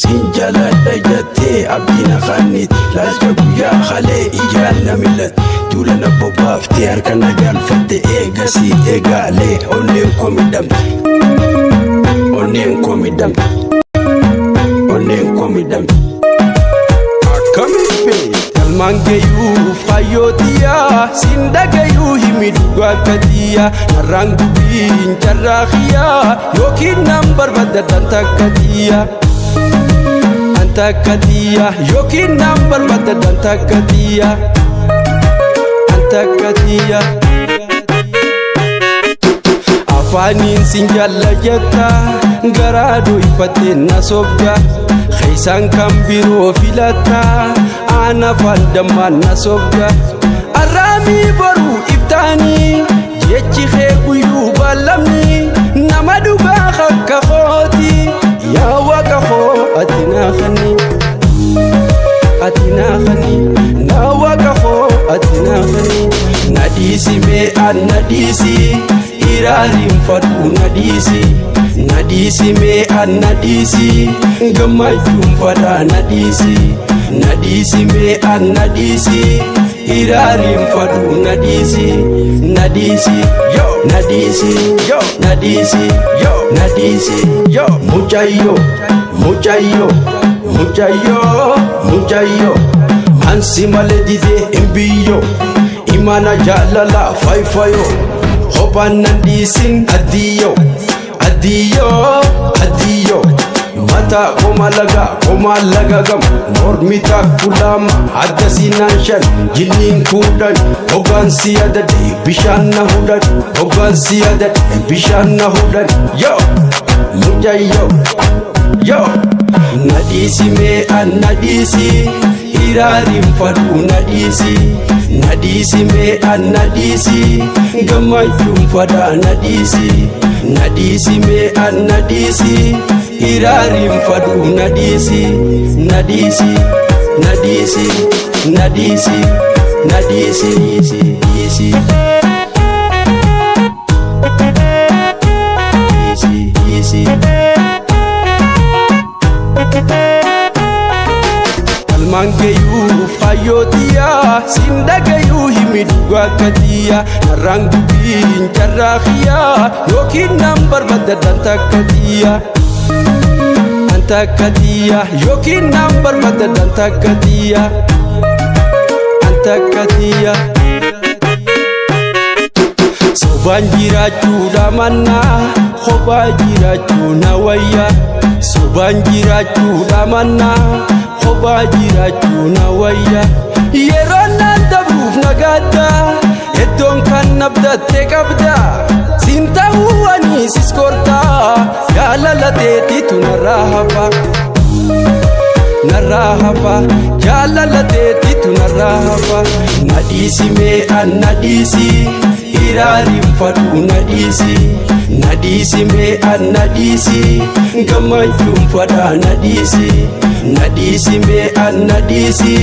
Sin jaaladha jettee abdiin afaanitti laalcha guyyaa halee ijaan na mil'atte. Duula na bobbaaftee harka na galfatte, eegasii eegaalee onneen koo miidhamte. Onneen koo miidhamte. Onneen koo miidhamte. Akkamitti galmaan gayyuuf hayyootiyaa sin dhagayyuu himi dhugaa akka xiyyaa narraan gubiin carraa xiyyaa yookiin nan barbaadadhaan takka xiyyaa. An takka xiyyaa yookiin nan barbaadadhaan takka xiyyaa. An takka xiyyaa. Afaaniin sin jaalla jetta, garaa dho'ifattee na sobda, keessaan kan biroo filatta, aan afaan dammaan na sobda. Arraamii boruu iftaanii jechi kee guyyuu baallamni nama dhugaa akka kooti. Yaa Waaqa koo, ati naa kenni, ati naa kenni, naa Waaqa koo, ati naa kenni. Na dhiisi mee an na dhiisi, hiraariin fadhu na dhiisi. Na dhiisi mee an na dhiisi, gammachuun fadhaa na dhiisi. Na dhiisi mee an na dhiisi, hiraariin fadhu na dhiisi. Na dhiisi yo, na dhiisi yo, na dhiisi yo, na dhiisi yo. Mucayyoo, mucayyoo, mucayyoo, mucayyoo, ansi malee didee hin biyyoo. Imana jaalala fayfayoo, kophaan nan dhiisin, addiyyoo, addiyyoo, addiyyoo. Mataa koma laga koma laga gam, mormi takku lama, adda sinaan shan, jinniin 10. Hoggaansi adade bishaan na hudhan, hoggaansi adade bishaan na hudhan. Yo mucayyoo yo, na dhiisi mee an na dhiisi, hiraariin fadhu na dhiisi. Na dhiisi mee an na dhiisi, gammachuun fadhaa na dhiisi. Na dhiisi mee an na dhiisi, hiraariin fadhu na dhiisi. Na dhiisi, na dhiisi, na dhiisi, na dhiisi, dhiisi, dhiisi, dhiisi. Galmaan gayyuuf hayyootiyaa sin dhagayyuu himi dhugaa akka xiyyaa narraan gubiin carraa xiyyaa yookiin nan barbaadadhaan takka xiyyaa. An takka xiyyaa yookiin nan barbaadadhaan takka xiyyaa. An takka xiyyaa. Sobaan jiraachuudha mannaa kophaa jiraachuu na wayya. Sobaan jiraachuudha mannaa kophaa jiraachuu na wayya. Yeroo naan dabruuf nagaadda, iddoon kan nabdatte qabda. Siin ta'uu ani sis kortaa, jaalala teetitu narraa hafa. Narraa hafa, jaalala teetitu narraa hafa. Na dhiisi mee an na dhiisi, hiraariin fadhu na dhiisi. Na dhiisi mee an na dhiisi, gammachuun fadhaa na dhiisi. Na dhiisi mee an na dhiisi,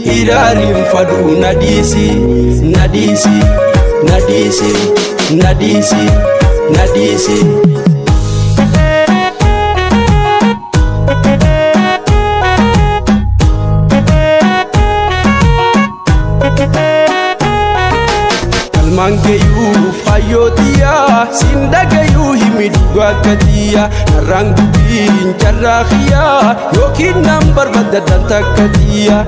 hiraariin fadhu na dhiisi. Na dhiisi, na dhiisi, na dhiisi, na dhiisi. Galmaan gayyuuf hayyootiyaa sin dhagayyuu himi dhugaa akka xiyyaa narraan gubiin carraa xiyyaa yookiin nan barbaadadhaan takka xiyyaa.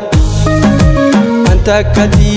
An takka xiyyaa.